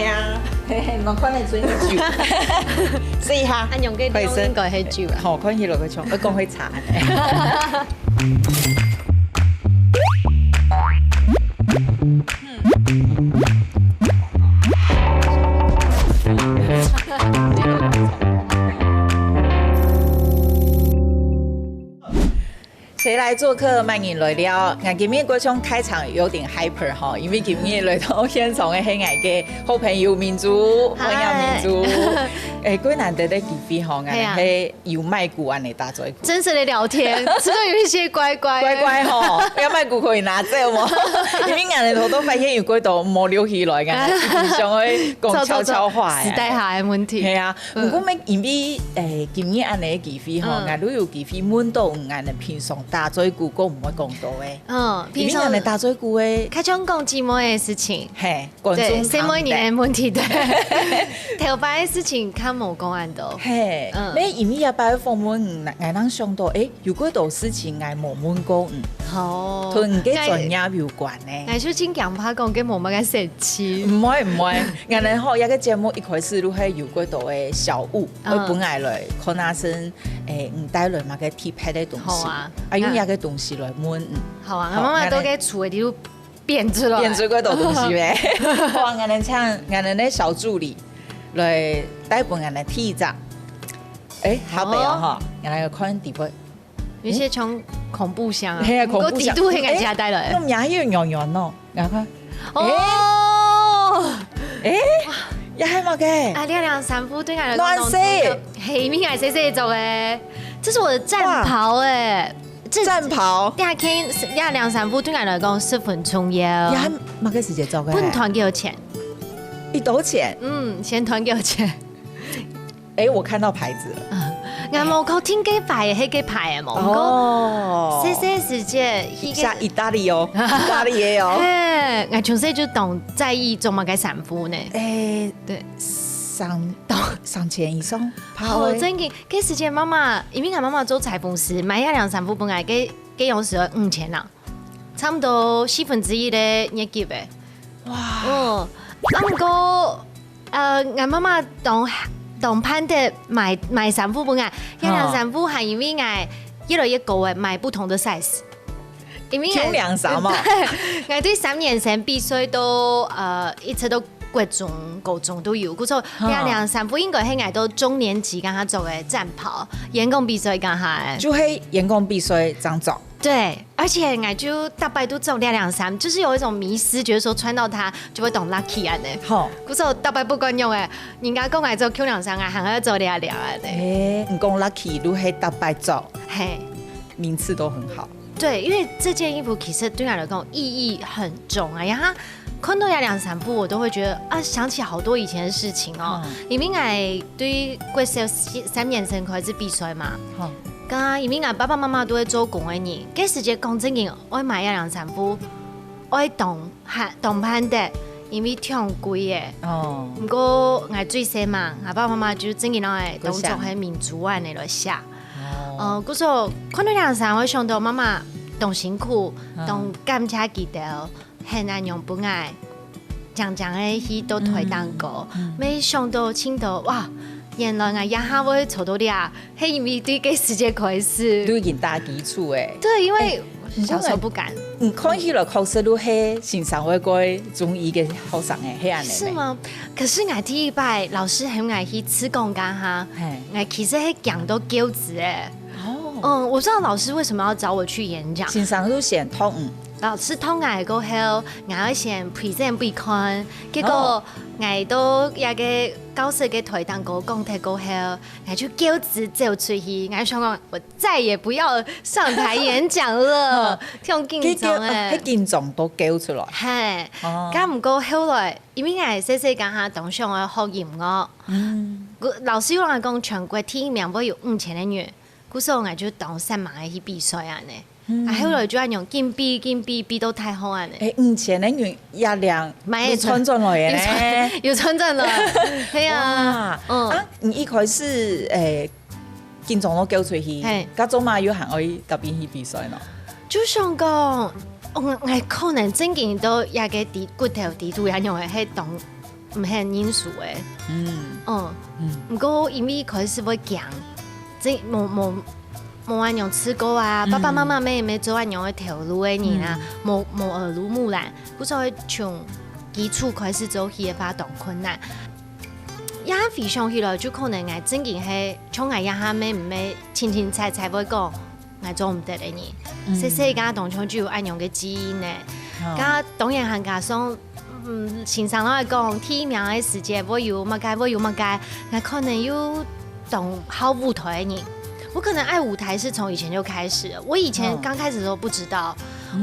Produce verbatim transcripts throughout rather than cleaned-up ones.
係啊，嘿嘿，無看得出个酒。試一下，恁樣个量應該係酒啊。好，看起來个像，我講會差呢。誰來作客，麼人來尞。𠊎今日个像開場有點hyper吼，因為今日來到現場个係𠊎个好朋友明珠，歡迎明珠。欸，幾難得个機會吼，𠊎係啊。係有麥克風恁樣打嘴鼓。真實的聊天，真的有一些怪怪的。怪怪吼，要麥克風可以拿走嗎？因為𠊎个頭都發現有幾多無留起來，𠊎想愛講悄悄話欸。時代下的問題。係啊，毋過因為欸，今日恁樣个機會吼，嗯。𠊎都有機會問到𠊎个平常打嘴鼓，講毋會講到个。嗯，平常。因為𠊎个打嘴鼓个，較常講姊妹个事情。嘿，觀眾對，姊妹人个問題，對。頭擺个事情較無講恁多。嘿，嗯。因為這擺訪問，𠊎正想到，欸，有幾多事情𠊎無問過你。哦。同你个專業有關呢。𠊎就盡驚怕講，該無麼个神奇。毋會，毋會。𠊎等吼，這个節目一開始就係有幾多个小物。 嗯。會分𠊎來看下先，欸，你帶來麼个特別个東西。好啊。啊，用這个東西來問你。好啊，好，𠊎媽媽都該櫥个就變出來。變出幾多東西咩？好啊，𠊎等請𠊎等个小助理來帶分𠊎等第一隻。欸，好。下背哦吼，𠊎來看底背。 有些像恐怖箱啊，嘿啊，恐怖箱。毋過底肚係𠊎家帶來个。欸，那名又軟軟哦，然後看，哦。欸，也還麼个？啊，這領衫褲對𠊎來講，暖色。係，因為𠊎細細做个，這是我的戰袍欸。哇。這戰袍。這件，這領衫褲對𠊎來講十分重要。也還麼个時節做个？分團幾多錢？幾多錢？嗯，先團幾多錢？ 欸，我看到牌子了。啊，𠊎無確定該牌係該牌个無？哦。毋過，細細時節，一下意大利哦，意大利个哦。嘿，𠊎從細就當在意著麼个衫褲呢。欸，對。三，三千以上，怕會。哦，正經，該時節媽媽，因為𠊎媽媽做裁縫師，買這領衫褲分𠊎，該，該樣式五千啊。 差毋多四分之一个月給欸。哇。嗯，啊，毋過，呃，𠊎媽媽當，當盼得買，買衫褲分𠊎，這領衫褲還因為𠊎越來越高欸，買不同的size。因為𠊎，共領衫嘛。對，𠊎對三年生比賽到，呃，一直到國中、高中都有，故所，這領衫褲應該係𠊎到中年級該下著个戰袍，演講比賽該下欸。就係演講比賽正著。 對，而且𠊎就逐擺都著這領衫，就是有一種迷思，覺得說穿到它就會當lucky恁樣。吼。故所逐擺毋管仰仔，人家講𠊎著共領衫，𠊎還愛著這領恁樣。欸，你講lucky就係逐擺著，嘿。名次都很好。對，因為這件衣服其實對𠊎來講意義很重啊，然後看到這領衫褲，我都會覺得啊，想起好多以前的事情哦。嗯。因為𠊎對國小三年生開始比賽嘛，吼。 該因為𠊎爸爸媽媽都係做工个人，該時節講正經愛買這領衫褲，愛當盼，當盼得，因為當貴欸。哦。毋過𠊎最細嘛，𠊎爸爸媽媽就正經拿來當做係面子恁樣來惜。哦。呃，故所看到這領衫，𠊎想到媽媽當辛苦，嗯。當感謝佢兜。 還恁樣分𠊎，靚靚个去到台頂高，嗯，嗯。沒想到，聽到，哇，原來𠊎這下會做到這，係因為對該時節開始。都已經打基礎欸。對，因為，欸，小時候不敢。你看起來確實都係先生會過中意个學生欸，係恁樣咩？是嗎？可是𠊎第一擺老師喊𠊎去試講該下，嘿。𠊎其實係驚到噭眵欸。哦。嗯，我不知道老師為什麼要找我去演講。先生就先託你。 老師託𠊎過後，𠊎愛先present分佢看，結果，哦。𠊎到該个教室个台頂高講忒過後，𠊎就噭眵走出去，𠊎想講，我再也不要上台演講了，哦。當緊張欸。結果，哦，係緊張到噭出來。嘿，哦。該毋過後來，因為𠊎細細該下當想愛學音樂，嗯。𠊎，老師又同𠊎講，全國第一名會有五千个人，故所𠊎就當煞猛个去比賽恁樣。 嗯。啊，後來就恁樣緊比，緊比，比到大學恁樣。欸，五千个銀也領，買得出。有賺轉來个呢。有賺，有賺轉來，係啊。哇，嗯。啊，你一開始，欸，緊張到噭出去，嘿。該做麼个又還愛特別去比賽呢？就想講，哦，𠊎可能正經到該个底，骨頭底肚恁樣个，係當毋係認輸个。嗯，嗯，毋過因為開始會驚，這無無無恁樣試過啊，爸爸媽媽乜乜做恁樣个頭路个人啊，無無耳濡目染，故所從基礎開始做起个話當困難。也回想起來，就可能𠊎正經係像𠊎這下乜毋係清清彩彩會講，𠊎做毋得个人。細細个當中就有恁樣个基因呢。該當然還加上，嗯，先生摎𠊎講，第一名个時節會有麼个，會有麼个，𠊎可能又當好舞台个人。我可能愛舞台是從以前就開始了。我以前剛開始的時候不知道，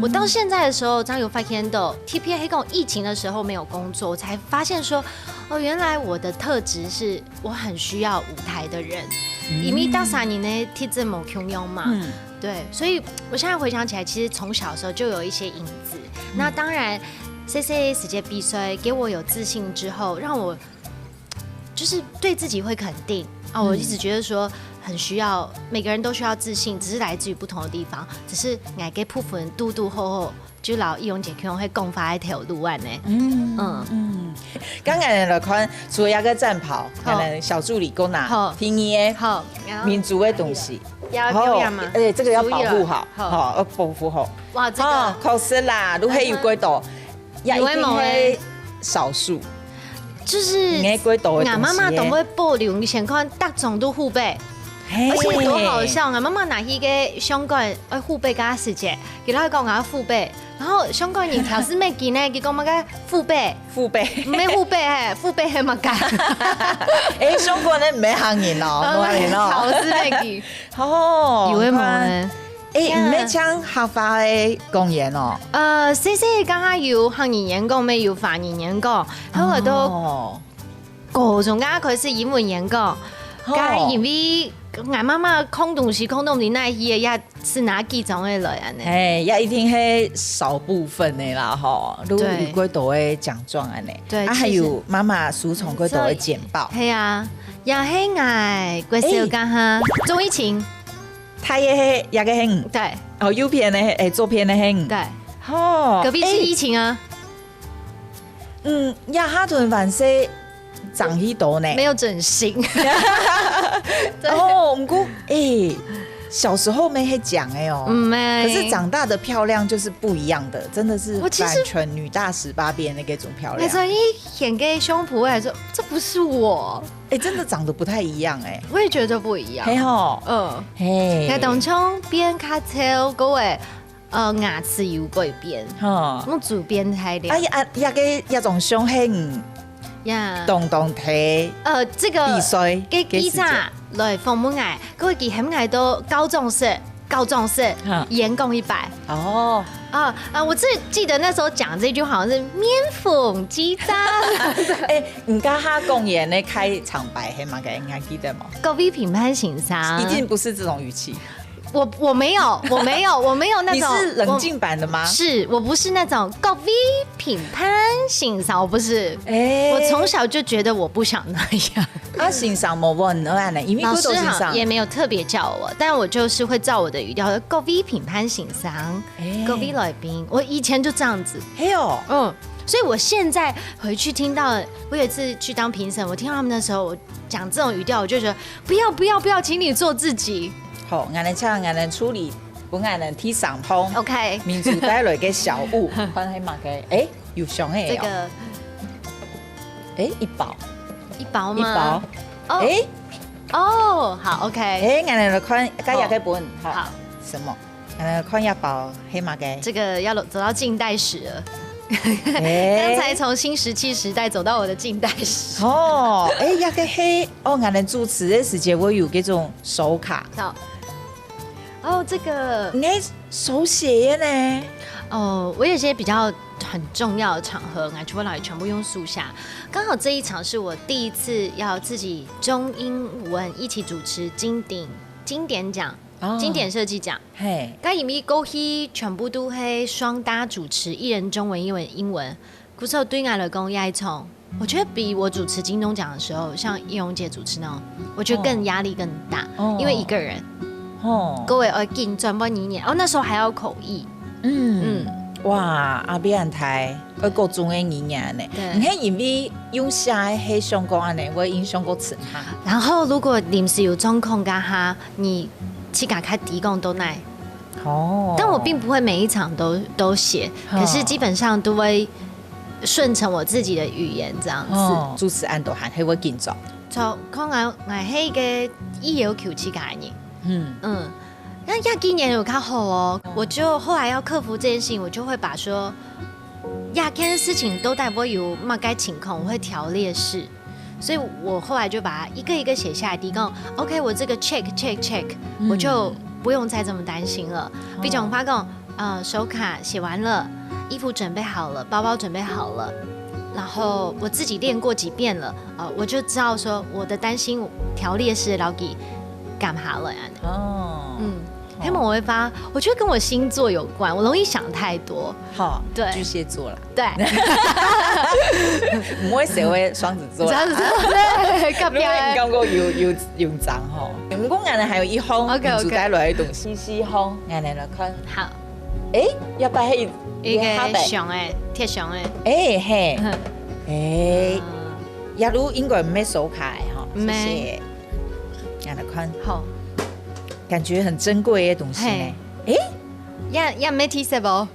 我到現在的時候，正有發現到，特別係講疫情的時候沒有工作，我才發現說，哦，原來我的特質是我很需要舞台的人，因為大三年的特質無共樣嘛。嗯，對，所以我現在回想起來，其實從小的時候就有一些影子。那當然，細細時節比賽給我有自信之後，讓我就是對自己會肯定啊。我一直覺得說很需要，每個人都需要自信，只是來自於不同的地方，只是哪個部分堵堵好好，就摎易容姐共樣係講話个頭路恁呢。嗯嗯，剛才來看，除了這個戰袍，可能小助理講啦，好，第二个，好，民族个東西，要表演嘛，而且這個要保護好，好，要保護好。哇，這個，確實啦，如果有幾多，也一定係少數。就是，你个幾多个東西，俺媽媽都會保留，以前看大眾都護貝。而且多好笑！俺媽媽拿起个相關，呃，護貝給他時節，給他講啊護貝，然後相關人頭是沒見呢，佢講麼个護貝，護貝，沒護貝嘿，護貝係麼个？哎，相關人毋係客人哦，無客人哦，頭是沒見，哦，有个無个。哎，毋係像客話个講員哦。呃，細細剛剛有客語員講，乜有華語員講，然後都。 高中啊開始英文演講，該因為𠊎媽媽空東西空到你那去，也是拿幾張个來恁呢。哎，也一定係少部分的啦吼，都有幾多个獎狀恁呢。對，啊，還有媽媽收藏幾多个簡報。係啊，也係𠊎國小剛哈鍾一晴，他也係也个很，對，哦，右片的，哎，左片的很，對，哦，隔壁是一晴啊。 嗯，這下段還係長幾多呢？沒有整形。哦，毋過，哎，小時候乜係恁樣个哦。嗯，欸。可是長大的漂亮就是不一樣的，真的是我其實完全女大十八變的那種漂亮。沒錯，一顯給胸脯來說，這不是我。哎，真的長得不太一樣哎。我也覺得不一樣。係吼。嗯。係。該當初變較瘦，各位， 呃，牙齒有改變，吼，目珠變大了。哎呀，啊，這个這種傷痕，呀，當當大，呃，這個比賽个記者來訪問𠊎，佢會記喊𠊎到校長室，校長室，哈，演講一擺。哦，啊啊，我最記得那時候講這句好像是面紅肌膚。哎，你剛剛講演的開場白係麼个？你還記得嗎？各位評判先生，一定不是這種語氣。 我我沒有，我沒有，我沒有那種。你是冷靜版的嗎？我，是，我不是那種各位評判先生，我不是。哎。我從小就覺得我不想那樣。啊，先生無問恁呢，因為老師好像也沒有特別叫我，但我就是會照我的語調說，各位評判先生，哎。各位來賓，我以前就這樣子。係哦。嗯，所以我現在回去聽到，我有一次去當評審，我聽到他們那時候，我講這種語調，我就覺得 不要不要不要，請你做自己。好，𠊎等請𠊎等助理，分𠊎等第三項，OK，民族帶來个小物，看係麼个？哎，有相个哦。這個，哎，一包，一包嗎？一包。哦，哎，哦，好，OK。哎，𠊎等來看，該這个本，好，好，什麼？ 呃，看一包係麼个？這個要走到近代史了。哎。剛才從新石器時代走到我的近代史。哦，哎，這个係，哦，𠊎等主持个時節會有這種手卡。好。哦，這個，你手寫的呢？哦，我有些比較很重要的場合，𠊎就會拿來全部用書寫。剛好這一場是我第一次要自己中英文一起主持金鼎經典獎。 哦。經典設計獎。嘿。該因為過去全部都係雙搭主持，一人中文，一人英文。故所對𠊎來講，也係一種，我覺得比我主持金鐘獎的時候，像易容姐主持那種，我覺得更壓力更大，哦。因為一個人，哦。各位，呃，緊轉換語言，哦，那時候還要口譯。嗯。嗯。哇，壓力恁大，愛各種个語言呢。對。你看，因為用寫个係想講恁呢，會影響到其他。然後如果臨時有狀況个話，你自家較知講到哪。哦。但我並不會每一場都，都寫，嗯。可是基本上都會順承我自己的語言這樣子。哦，主持恁多還係會緊張。就可能𠊎係一個愛要求自家个人。嗯。嗯。 那壓力年有較好哦，我就後來要克服這件事情，我就會把說，壓力的事情都帶不會有麼个情況，我會條列式，所以我後來就把它一個一個寫下來，提供，OK，我這個 check check check，我就不用再這麼擔心了。比較怕講，呃，手卡寫完了，衣服準備好了，包包準備好了，然後我自己練過幾遍了，呃，我就知道說我的擔心條列式了解幹嘛了呀。哦。嗯。 黑某微发，我觉得跟我星座有关，我容易想太多。好，对。巨蟹座啦。对。毋會寫會雙子座啦。雙子座，对，隔壁的。因為你講過有，有，有長吼。毋過𠊎呢還有一封，OK，OK。你主帶來的東西，西西封，𠊎來看。好。誒，要不要黑一个黑白？熊誒，鐵熊誒。誒，嘿。嗯。誒，雅茹應該毋係手卡的吼，謝謝。 讓我看。好。感覺很珍貴的東西呢。嘿。誒？也，也毋係鐵色哦。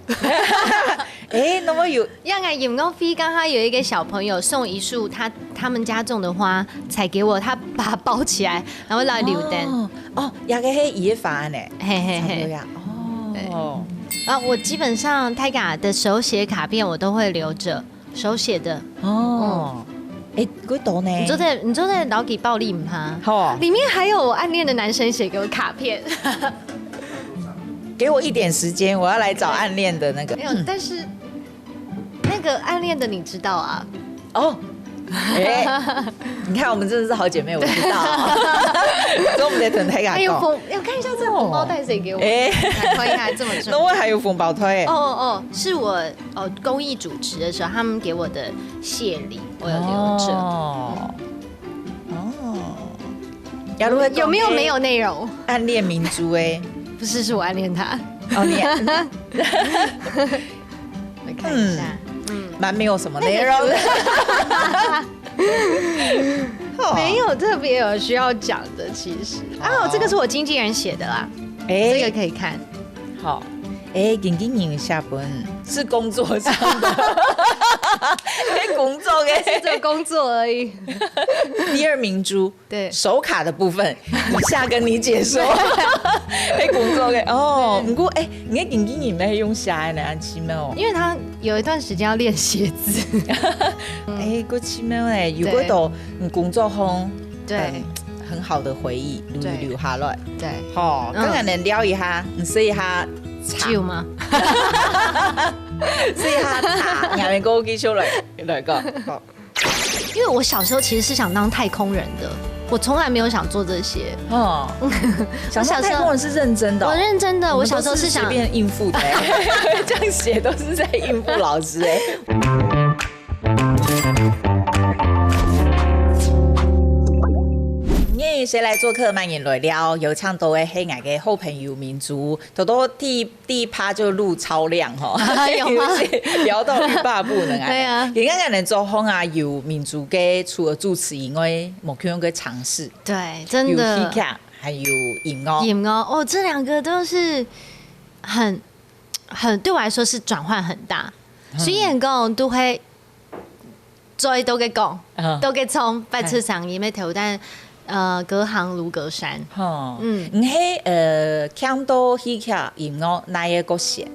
誒，那麼有也𠊎音樂會剛好有一個小朋友送一束他，他們家種的花採給我，他把它包起來，然後拿來留等。哦，哦，也个係伊个花呢。嘿，嘿，嘿。差不多呀。哦。對。啊，我基本上大家的手寫卡片我都會留着。 手寫的。哦。誒，幾多呢？你做得，你做得老給暴力嗎？吼。裡面還有我暗戀的男生寫給我卡片。給我一點時間，我要來找暗戀的那個。沒有，但是那個暗戀的你知道啊。哦。誒，你看我們真的是好姐妹，我知道哦。跟我們的等待感講。還有紅，要看一下這個紅包袋誰給我。誒。來看一下，這麼重。那我還有紅包袋。哦，哦，哦，是我 哦，公益主持的時候，他們給我的謝禮，我有留着。哦。哦。雅茹會講有沒有沒有內容？暗戀明珠誒。不是，是我暗戀他。哦，你暗我看一下。嗯。嗯。蠻沒有什麼內容的。那個沒有特別有需要講的，其實。哦，這個是我經紀人寫的啦。誒。這個可以看。 好。誒，經紀人寫分，是工作上的。誒，工作的。是做工作而已。第二明珠，對。手卡的部分，以下跟你解說。誒，工作的，哦，對。毋過，誒，你个經紀人愛用寫的呢，恁奇妙哦。因為他有一段時間要練寫字。誒，夠奇妙誒，有幾多，嗯，工作方 對。很，很好的回憶留，對。留下來。對。吼，嗯。剛剛能聊一下，你試一下茶。酒嗎？試一下茶，然後過繼續來，來講。好。因為我小時候其實是想當太空人的，我從來沒有想做這些。哦。我小時候想當太空人是認真的哦。我認真的，我小時候是想我們都是隨便應付的欸。這樣寫都是在應付老師欸。 今日誰來作客，麼人來尞，有請到个係𠊎个好朋友明珠，頭頭第，第一趴就錄超亮吼，有嗎？聊到欲罷不能啊。對啊。今日𠊎等桌項啊，有明珠个除了主持以外，無共樣个嘗試。對，真的。有戲劇，還有音樂。音樂，哦，這兩個都是很，很，對我來說是轉換很大。嗯。雖然講都會 嘴都个講，嗯。都个唱，發出聲音个頭，但，呃，隔行如隔山。吼，嗯。你係，呃，徛到戲劇、音樂，哪一个較先？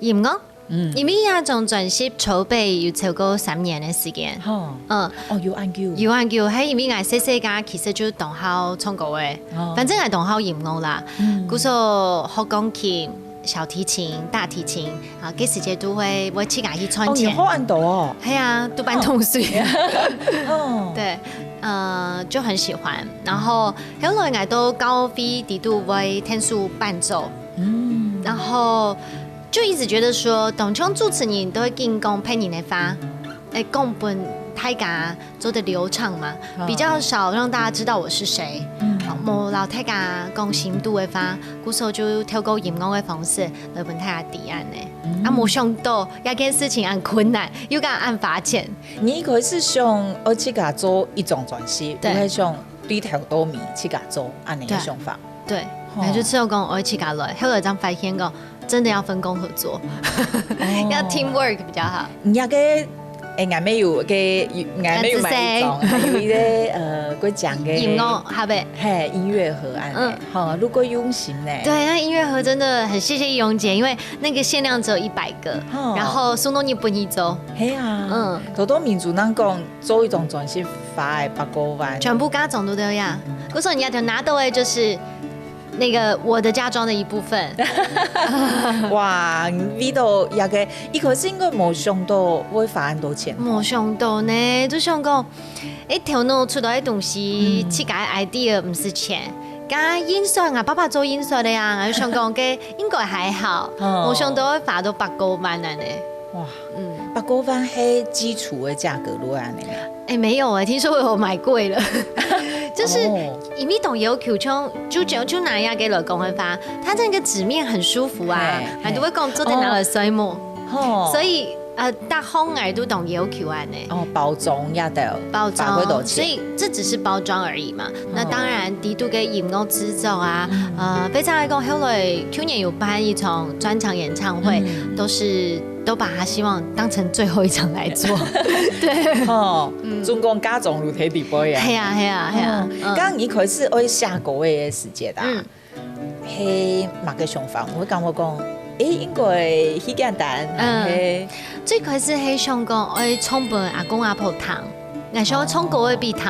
音樂？嗯。因為這張專輯籌備有超過三年个時間。吼。嗯。哦，有恁久。有恁久，還因為𠊎細細个其實就當好唱歌个，哦。反正𠊎當好音樂啦。嗯。故所學鋼琴、 小提琴、大提琴，啊，該時節都會，會自家去賺錢。哦，你學恁多哦。係啊，都半桶水。哦。對，呃，就很喜歡。然後後來𠊎到教會裡肚會𢯭手伴奏。嗯。然後就一直覺得說，當像主持人都會緊講別人个話，欸，講分大家 做得流暢嘛，哦。比較少讓大家知道我是誰。嗯。好，無摎大家講心肚个話，故所就透過音樂个方式來分大家知恁呢。啊，無想到這件事情恁困難，又敢恁花錢。你一開始想愛自家做一張專輯，對。毋係想對頭到尾自家做恁樣个想法。對，吼。那就只有講愛自家來，後來正發現講，真的要分工合作，要 teamwork 比較好。你那個，誒，𠊎乜有個，𠊎乜有買一張，啊，還有一個，呃，過獎个音樂盒仔。嘿，音樂盒恁樣，嗯。吼，如果用心呢。對，那音樂盒真的很謝謝易容姐，因為那個限量只有一百個，哦。然後送到日本去做。嘿啊，嗯。頭到尾就恁樣講，做一張專輯花个百過萬。全部加總都對呀。故所你這頭拿到个就是那個我的嫁妝的一部分。哇，你為到這個，一開始應該無想到會花恁多錢。無想到呢，就想講，誒，頭腦出來个東西，嗯。自家个idea毋使錢。該印刷啊，爸爸做印刷个啊，𠊎就想講，該應該還好，哦。無想到會花到百過萬恁樣。哇，嗯。百過萬係基礎个價格咯，恁樣啊？誒，沒有誒，聽說我有買貴了。就是哦。因為當要求，像，就，就，就拿這個來講个話，它那個紙面很舒服啊，嘿，還都會講做得拿來睡目。哦。吼。所以，呃，逐項𠊎都當要求恁樣。哦，包裝也得，包裝，花幾多錢。所以這只是包裝而已嘛。那當然，哦。底肚个音樂製作啊，嗯。呃，非常來講，後來去年有辦一場專場演唱會，嗯。都是，都把它希望當成最後一場來做。對。哦，嗯。總共加總就忒底背啊。係啊，係啊，係啊，哦，嗯。剛剛你開始愛寫歌个時節啊，嗯。係麼个想法？𠊎感覺講，誒，應該係簡單，嗯。係。最開始係想講，愛唱分阿公阿婆聽。 𠊎想唱歌个分佢聽。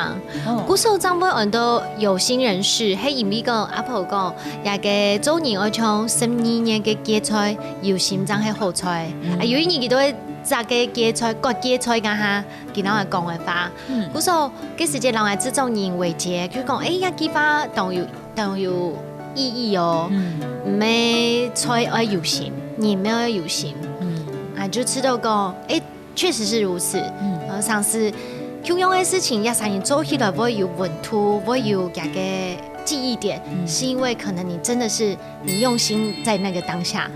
哦。故所正會安到有心人士，係因為講阿婆講，這個做人愛像十二月个芥菜，有心正係好菜。嗯。啊，有一日佢就會摘个芥菜，割芥菜該下，佢摎𠊎講个話。嗯。故所，該時節摎𠊎製作人偉傑，佢講，誒，這句話當有，當有意義哦。嗯。毋係菜愛有心，人乜愛有心。嗯。啊，就知道講，誒， 確實是如此。嗯。呃，像是共樣个事情，這儕人做起來會有溫度，會有這個記憶點，嗯。是因為可能你真的是你用心在那個當下。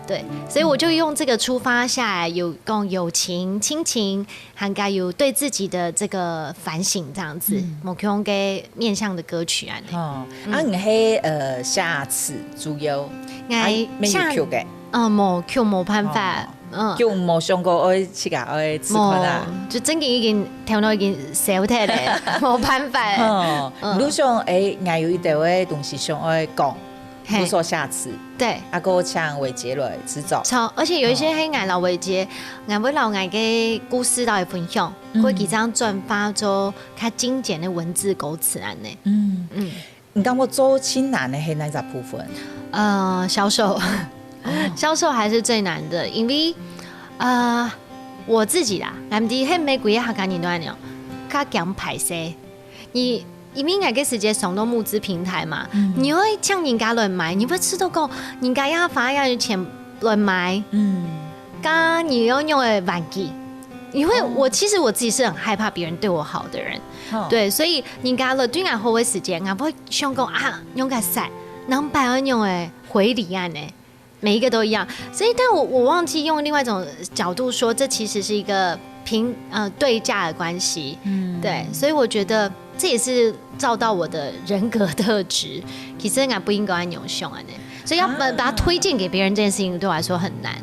對，所以我就用這個出發下來，有講友情、親情，還有對自己的這個反省這樣子，嗯。無共樣个面向的歌曲恁樣。哦，嗯。啊，你係，呃，寫詞主要，𠊎啊，沒有寫，曲个？呃，無曲，無辦法。哦。 嗯。就無想過愛自家愛試看啊。無，就正經已經，頭腦已經燒忒了，無辦法。哦，嗯。你想，誒，𠊎有一條个東西想愛講，嘿。你所寫詞，對。啊，過請偉傑來製作。著，而且有一些係𠊎摎偉傑，哦。𠊎會摎𠊎个故事摎佢分享，嗯。過佢正轉化做較精簡个文字歌詞恁樣。嗯。嗯。 你感覺做盡難个係哪隻部分？呃，銷售。哦。銷售還是最難的，因為，呃，我自己啦，𠊎毋知係毋係每一個客家人都恁樣，較驚歹勢。你，因為𠊎个時節上到募資平台嘛，嗯。你會請人家來買，你會知道講，人家要花這樣的錢來買。嗯。該你要用个環境，因為我，哦。其實我自己是很害怕別人對我好的人。 哦。對，所以人家來對𠊎好个時節，𠊎會想講啊，仰結煞，仰般愛仰仔回禮恁樣，每一個都一樣。所以，但我，我忘記用另外一種角度說，這其實是一個平，呃，對價的關係。嗯。對，所以我覺得這也是照到我的人格特質，其實𠊎毋應該恁樣想恁樣。 所以要把，啊。把它推薦給別人這件事情對我來說很難。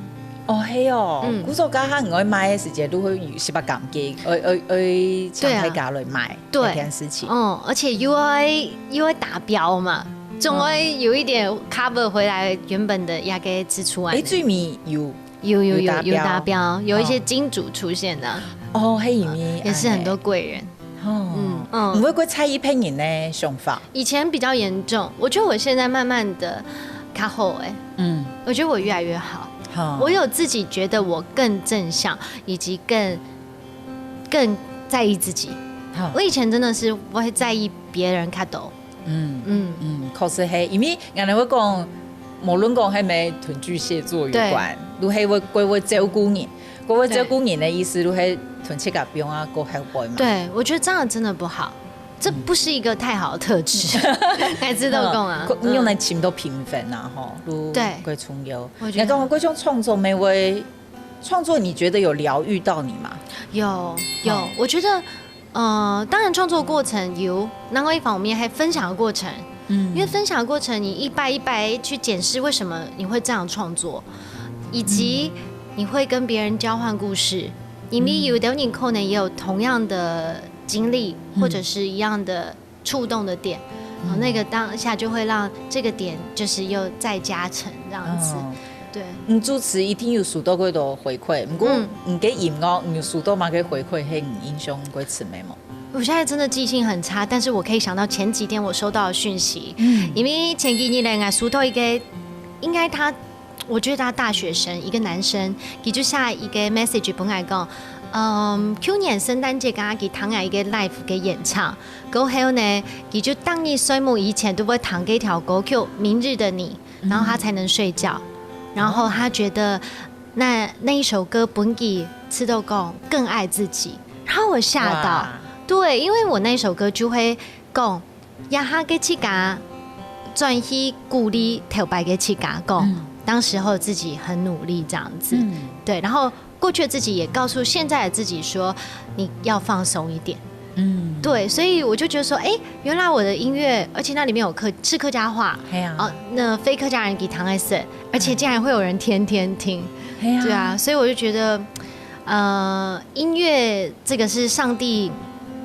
哦，係哦。嗯。故所該下你愛賣个時節，你會有十八感覺，愛，愛，愛請大家來買，對啊。對。這件事情。嗯，而且又愛，又愛達標嘛，總愛有一點cover回來原本的那個支出啊。誒，最尾有，有，有，有，有達標。有達標，有一些金主出現的。哦。哦，還有呢，也是很多貴人。哎。哦。嗯，嗯。你會不會在意別人的想法？ 以前比較嚴重，我覺得我現在慢慢地較好欸。嗯。我覺得我越來越好。好。我有自己覺得我更正向，以及更，更在意自己。好。我以前真的是我會在意別人較多。嗯，嗯。嗯，確實係，因為𠊎等會講，無論講係毋係同巨蟹座有關，對。都係會，會，會照顧人。 該會照顧人个意思，就係同自家放啊，過後背嘛。對，我覺得這樣真的不好。這不是一個太好的特質，還知道講啊，嗯，用來尋到平衡啊，吼，對，最重要。我覺得，你講過像創作，每位創作，你覺得有療癒到你嗎？有有，我覺得，呃，當然創作過程有，另外一方面還分享的過程，嗯，因為分享的過程，你一擺一擺去檢視為什麼你會這樣創作，以及你會跟別人交換故事，因為有的人可能也有同樣的經歷，或者是一樣的觸動的點，然後那個當下就會讓這個點就是又再加成這樣子。哦。對。嗯，主持一定有收到過多回饋，不過，嗯，你个音樂，你有收到麼个回饋，係你印象過深的無？我現在真的記性很差，但是我可以想到前幾天我收到的訊息，嗯，因為前幾日呢，我收到一個，應該他，我覺得他大學生，一個男生，佢就寫一個 message分𠊎講，嗯，去年聖誕節剛剛佢聽了一個 live 个演唱，過後呢，佢就當日睡目以前都會聽這條歌曲《明日的你》，然後他才能睡覺，然後他覺得那那一首歌分佢試到講更愛自己，然後我嚇到，哇，對，因為我那首歌就會講，這下个自家轉去鼓勵頭擺个自家，講，嗯，當時候自己很努力這樣子，嗯，對，然後過去的自己也告訴現在的自己說，你要放鬆一點。嗯，對，所以我就覺得說，哎，原來我的音樂，而且那裡面有客，是客家話，係啊，哦，那非客家人佢聽个時，而且竟然會有人天天聽，係啊，對啊，所以我就覺得，呃，音樂這個是上帝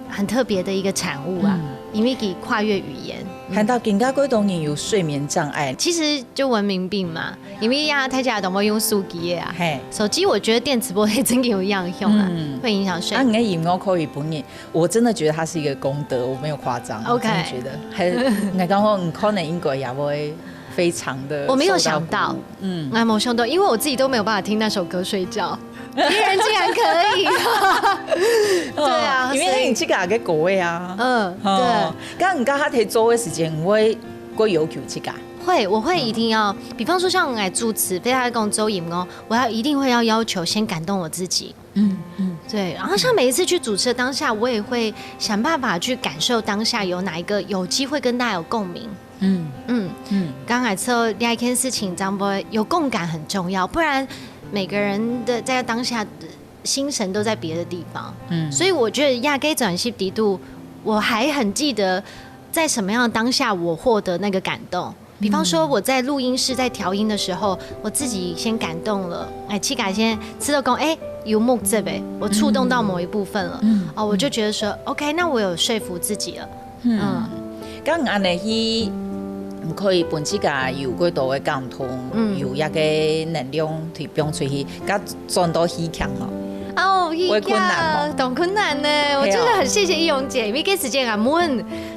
很特別的一個產物啊，嗯，因為佢跨越語言。嗯，談到今个過多人有睡眠障礙，其實就文明病嘛，因為呀，大家都會用手機的啊，嘿，手機我覺得電磁波會真的有影響啊，嗯，會影響睡眠。啊，你的音樂可以分你，我真的覺得它是一個功德，我沒有誇張，OK，我真的覺得，還，你剛剛你可能應該也會非常的，我沒有想到，受到鼓舞。嗯，哎，沒想到，因為我自己都沒有辦法聽那首歌睡覺。別人竟然可以。對啊，因為你自家个歌位啊。嗯，哦，對。該你剛剛在做的時間，你會過要求自家？會，我會一定要，比方說像我來主持，非要講做音樂，我要一定會要要求先感動我自己。嗯嗯，對。然後像每一次去主持的當下，我也會想辦法去感受當下有哪一個有機會跟大家有共鳴。嗯嗯嗯，剛才說這一件事情，張博有共感很重要，不然每個人的在當下的心神都在別的地方。嗯，所以我覺得這个專輯裡肚，我還很記得在什麼樣的當下我獲得那個感動。比方說我在錄音室在調音的時候，我自己先感動了，哎，自家先試到講，哎，有目汁哎，我觸動到某一部分了，嗯，哦，我就覺得說，OK，那我有說服自己了。嗯，嗯，該恁樣去，嗯，可以分自家有過多个感動，嗯，有一個能量提供出去，該轉到戲劇哦。哦，戲劇，會困難無？當困難呢。我真的很謝謝易容姐，因為這時間啊，問，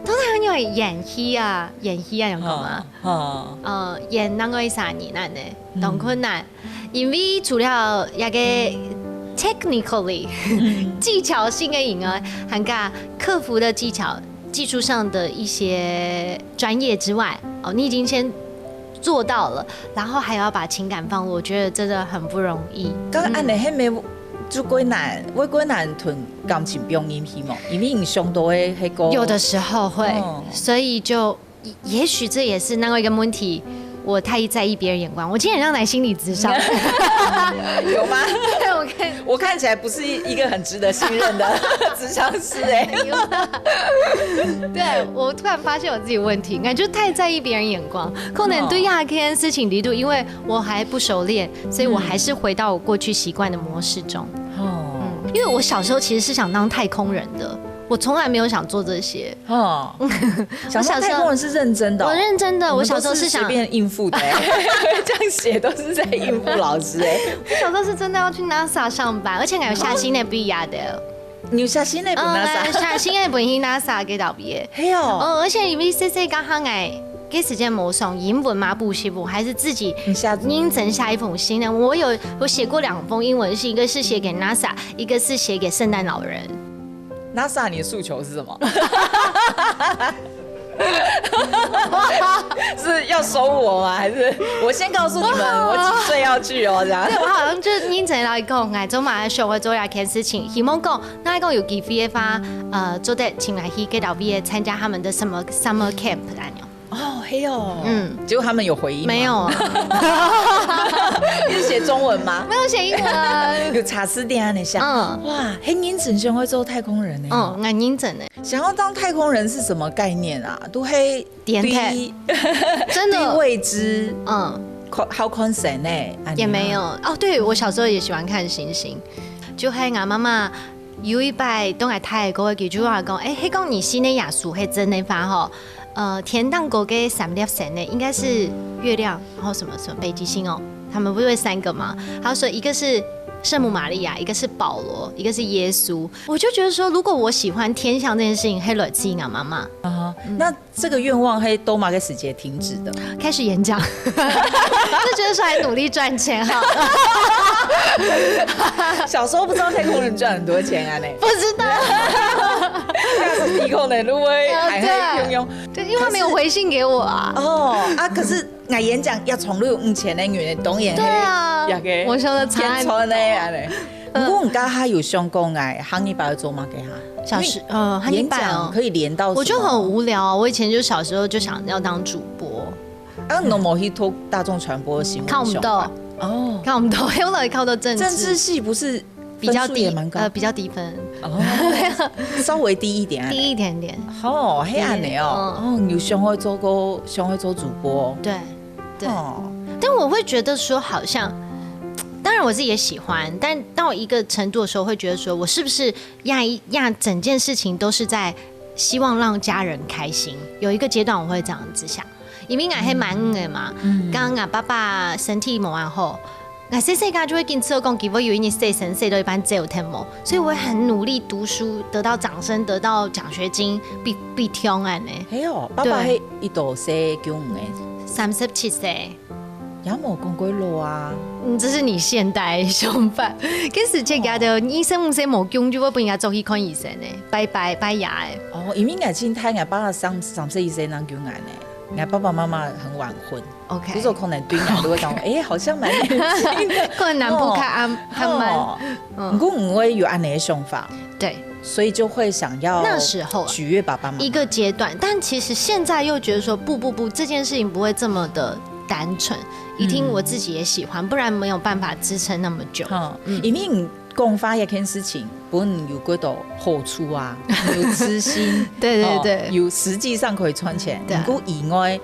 通常你會演戲啊，演戲啊，有講嗎？哦，呃，演那個啥呢，恁呢，當困難。因為除了那個technically，技巧性的以外，還加客服的技巧、技術上的一些專業之外，哦，你已經先做到了，然後還要把情感放入，我覺得真的很不容易。該恁樣，係無就過難，會過難同感情放入去無？因為你想到个係个，有的時候會，哦，所以就 也許這也是另外一個問題，我太在意別人眼光。我今天很像來心理諮商。有嗎？對，我看，我看起來不是一個很值得信任的諮商師欸。有啦。對，我突然發現我自己的問題，感覺太在意別人眼光，可能對亞天事情裡肚，因為我還不熟練，所以我還是回到我過去習慣的模式中。哦，嗯，因為我小時候其實是想當太空人的，我從來沒有想做這些。哦，想當太空人是認真的哦。我認真的，我小時候是想，我們都是隨便應付的欸，這樣寫都是在應付老師欸。我小時候是真的要去NASA上班，而且還有寫信仔分佢等。你有寫信仔分NASA？嗯，寫信仔分去NASA个特別。係哦。嗯，而且因為細細个時節，該時間無上英文嘛，補習班，還是自己認真寫一封信呢。我有，我寫過兩封英文信，一個是寫給NASA，一個是寫給聖誕老人。NASA，你的訴求是什麼？是要收我吗？还是我先告诉你们，我几岁要去哦？这样。对，我好像就是認真來講，𠊎做嘛想要做一件事情，希望講，那講有機會的話，呃，做得請來去給老畢業參加他們的什麼 summer camp 那樣。哦，嘿哦，嗯，结果他们有回应吗？没有啊，你是写中文吗？没有写英文。有查字典啊，你想，嗯，哇，很认真，想要做太空人呢。嗯，很认真呢。想要当太空人是什么概念啊？都黑点头，真的未知，嗯，好看神呢，也没有哦。对，我小时候也喜欢看星星，就还俺妈妈。 有一擺，當然泰國个佢就話講，哎，係講你信个耶穌係真个話吼，呃，天頂高个三粒星呢，應該是月亮，然後什麼什麼北極星哦，他們不是會三個嗎？他說一個是聖母瑪利亞，一個是保羅，一個是耶穌。我就覺得說，如果我喜歡天象這件事情，係來自於我媽媽。啊，那这个愿望係到哪个时节停止的？开始演讲，就觉得说还努力赚钱哈。小时候不知道太空人赚很多钱啊呢。不知道，那是太空人，如果还会用用。对，因为他没有回信给我啊。哦啊，可是俺演讲要从六五千的女人东演，对啊，我说的天穿的啊嘞。 不过你刚刚有想过哎，行业包做嘛给他？小时呃，行业包可以连到，我就很无聊啊。我以前就小时候就想要当主播，啊，那么去读大众传播新闻，看不到哦，看不到，后来靠到政治，政治系不是比较低，呃，比较低分哦，稍微低一点，低一点点，哦，黑暗的哦，哦，你有想会做过，想会做主播，对。 对，但我会觉得说，好像，当然我自己也喜欢，但到一个程度的时候，会觉得说我是不是呀呀整件事情都是在希望让家人开心？有一个阶段我会这样子想，因为俺还蛮硬的嘛，刚刚俺爸爸身体没安好。 那細細个就会跟自我讲，佢會有一日洗身洗到一半走天无，所以我会很努力读书，得到掌声，得到奖学金，比比天安呢。嘿哦，爸爸係一度洗九五个，三十七岁，也无讲过老啊。嗯，这是你现代想法。可是这个的，医生唔使无讲，就会不应该走去看医生呢，拜拜拜牙哎。哦，因为眼睛太眼，爸爸三三十一岁能九五呢，你看爸爸妈妈很晚婚。 OK，就是可能对你都会讲，哎，好像蛮年轻的，困难不堪安安排。不过我也有安的想法，对，所以就会想要那时候取悦爸爸妈妈一个阶段，但其实现在又觉得说，不不不，这件事情不会这么的单纯，一定我自己也喜欢，不然没有办法支撑那么久。嗯，因为你讲话一件事情，本有几多好处啊，有自信，对对对，有实际上可以赚钱，对，不过以外。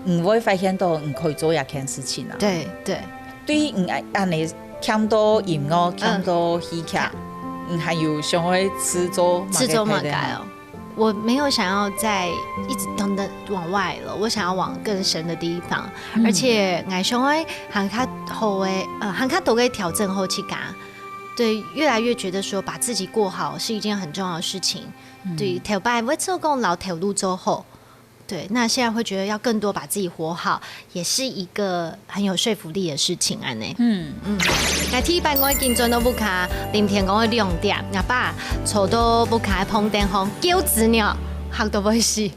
你会发现到你可以做一件事情啊。对对，对于你安尼欠到音乐，欠到戏剧，你还有想要制作制作么个哦？我没有想要再一直等等往外了，我想要往更深的地方，而且我想要行较好的，呃，行较多个调整好自家。对，越来越觉得说把自己过好是一件很重要的事情。对，头摆我做讲老头路做好。 对，那现在会觉得要更多把自己活好，也是一个很有说服力的事情，安呢。嗯嗯，那第一班我已经转到屋下，林天光的两点，阿爸坐到屋下的旁边吼，叫子鸟，吓到会死。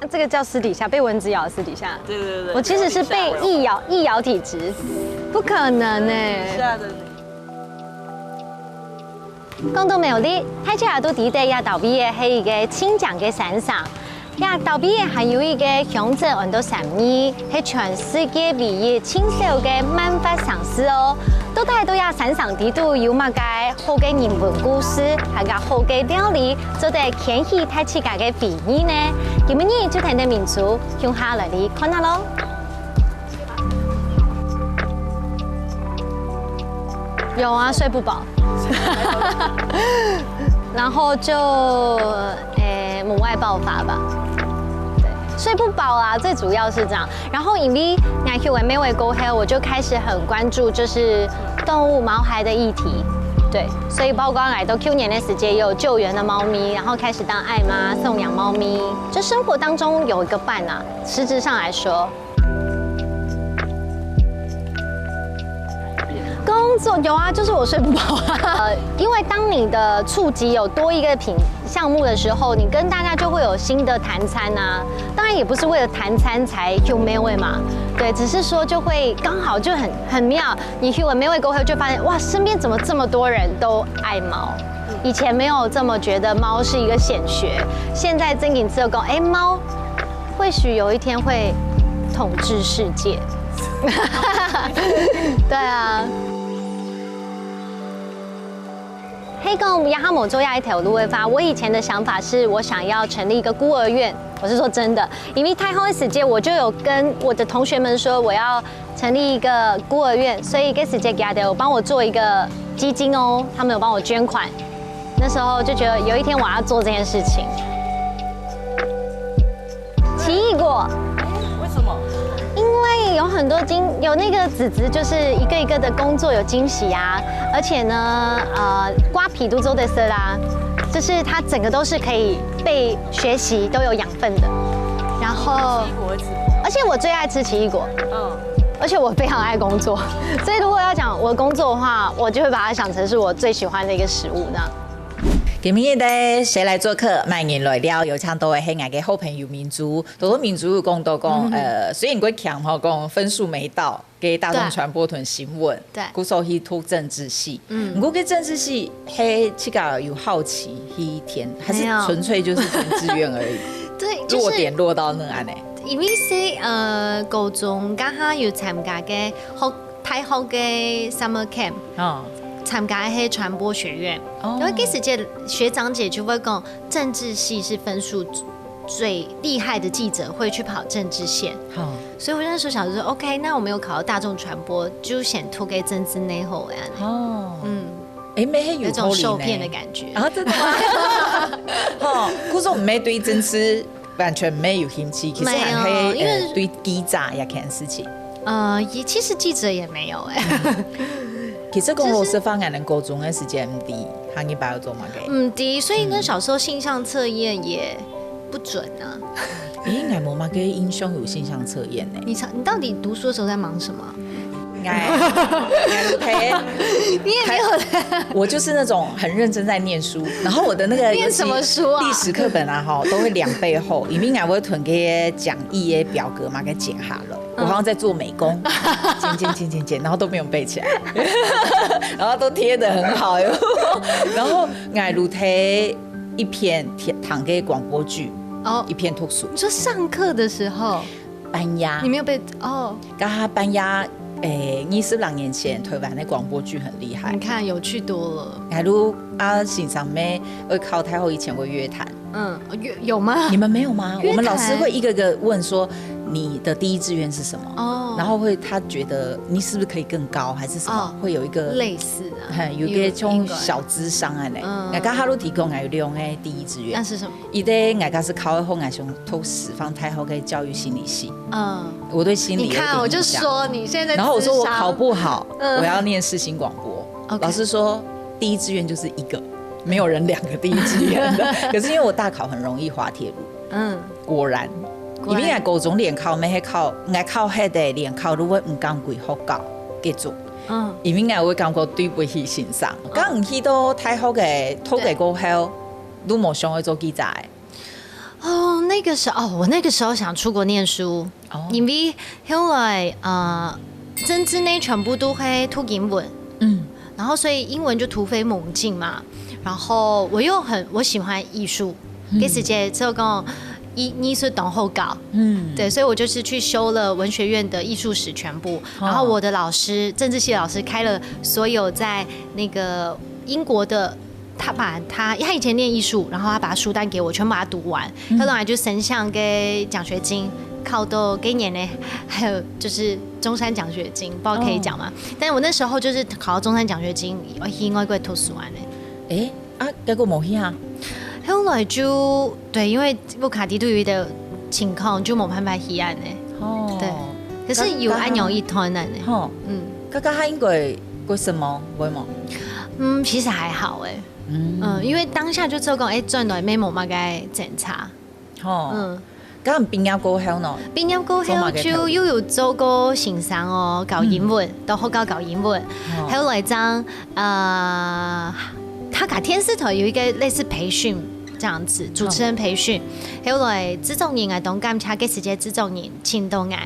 那这个叫私底下被蚊子咬的私底下。对对对，我其实是被易咬易咬体质，不可能哎。讲到苗栗，大家都知得这个位个是一个清江个山上。这个位个还有一个乡镇安到三义，是全世界唯一清水个漫画城市哦。到底到这山上底肚有么个 好个人文故事，还有好个料理，做得牵起大自家个回忆呢。今日就听得民族，共下来哩看下咯。有啊，睡不饱，然后就诶母爱爆发吧。对，睡不饱啊，最主要是这样。 然后因为我学完美味过后，我就开始很关注就是动物毛孩的议题。对，所以包括来到去年的时节也有救援的猫咪，然后开始当爱妈送养猫咪，就生活当中有一个伴啊，实质上来说。恭做有啊，就是我睡不饱啊。呃，因为当你的触及有多一个品项目的时候，你跟大家就会有新的谈餐啊。当然也不是为了谈餐才 Q 妹妹嘛，对，只是说就会刚好就很很妙。你 Q 妹妹过后就发现，哇，身边怎么这么多人都爱猫？以前没有这么觉得猫是一个显学，现在真正知道讲，哎，猫或许有一天会统治世界。对啊。黑狗呀哈姆做下一条路会发，我以前的想法是我想要成立一个孤儿院，我是说真的，因为太后的时间我就有跟我的同学们说我要成立一个孤儿院，所以这时间给他的有帮我做一个基金哦，他们有帮我捐款，那时候就觉得有一天我要做这件事情。奇异果，为什么？因为有很多惊有那个子子，就是一个一个的工作有惊喜啊，而且呢，呃，瓜皮都做得吃啦，就是它整个都是可以被学习，都有养分的。然后，奇异果会吃。而且我最爱吃奇异果，嗯，而且我非常爱工作，所以如果要讲我的工作的话，我就会把它想成是我最喜欢的一个食物那样。今日个谁来作客，慢人来了，有请到个系𠊎个好朋友明珠。头头明珠有讲到讲，呃，虽然佢强吼讲分数没到，给大众传播团新闻，对故所去读政治系。嗯，不过个政治系，嘿，自家有好奇去填，还是没有纯粹就是填志愿而已？对，就是落点落到那安呢？因为是呃高中刚好有参加个学大学个 summer camp。哦，参加个传播学院，哦然后这时节学长姐就会讲，政治系是分数最厉害的记者会去跑政治线，好，所以我那时候想说，OK，那我没有考到大众传播，就先投给政治内后哎，哦，嗯，哎，没有有种受骗的感觉。啊，真的吗？哦，故所没对政治完全没有兴趣，其实还没有因为呃对记者也看事情。呃，也其实记者也没有哎，其实讲老实话，俺能高中的时间唔知，下一把要做么个？嗯，对，所以呢，小时候性向测验也不准啊。咦，俺没么个印象有性向测验呢。你常你到底读书的时候在忙什么？哎，哎，OK，你也没有在我就是那种很认真在念书，然后我的那个念什么书啊尤其历史课本啊，哈，都会两倍厚，因为俺会囤个讲义的表格嘛，给剪下了。我好像在做美工，剪剪剪剪剪，然后都没有背起来，然后都贴得很好哟。然后俺如贴一篇贴糖给广播剧，哦一篇读书，你说上课的时候，班呀你，没有被哦，刚刚班呀，诶，二十来年前台湾的广播剧很厉害你。看有趣多了。假如啊，先生妹会考太后以前会约谈，嗯，有有吗你？们没有吗？约谈我们老师会一个个问说你的第一志愿是什么，哦然后会他觉得你是不是可以更高，还是什么，哦会有一个类似啊，嘿，有个像小智商啊呢。嗯那刚哈鲁提供啊有两个第一志愿那，是什么？一个我个是考好，我想读师范大学个教育心理系，嗯，我对心理有一点你看，我就印象说你现在然后我说我智商考不好，嗯我要念世新广播。 OK 老师说第一志愿就是一个，没有人两个第一志愿的。可是因为我大考很容易滑铁卢，嗯，果然。果然因为高中联考，没考，我考黑的联考，如果唔敢归学校，结束。嗯，因为我会感觉对不起先生。刚去到大学个，读个过后，都没想要做记者的。哦，那个时候，哦，我那个时候想出国念书，哦因为后来呃，政治呢全部都会读英文，嗯然后所以英文就突飞猛进嘛。然后我又很我喜欢艺术，这时节就讲艺艺术当好搞，嗯，对，所以我就是去修了文学院的艺术史全部。然后我的老师，政治系老师开了所有在那个英国的，他把他他以前念艺术，然后他把他书单给我，全部把它读完。他后来就申请个奖学金，考到今年呢，还有就是中山奖学金，不知道可以讲吗？但是我那时候就是考到中山奖学金，我去外国读书完了。哎啊，结果没去啊。后来就对，因为布卡迪对于的情况就没办法去安呢。哦，对，可是有安有一团的呢。吼，嗯刚刚他应该为什么？为什么？嗯，其实还好哎。嗯嗯，因为当下就做讲，哎，赚到没某嘛该检查。吼，嗯，該你畢業過後呢？畢業過後就又有做過先生哦，教英文，到學校教英文。後來正，呃，客家電視台有一個類似培訓這樣子，主持人培訓。後來製作人啊，當感謝該時節製作人請到𠊎，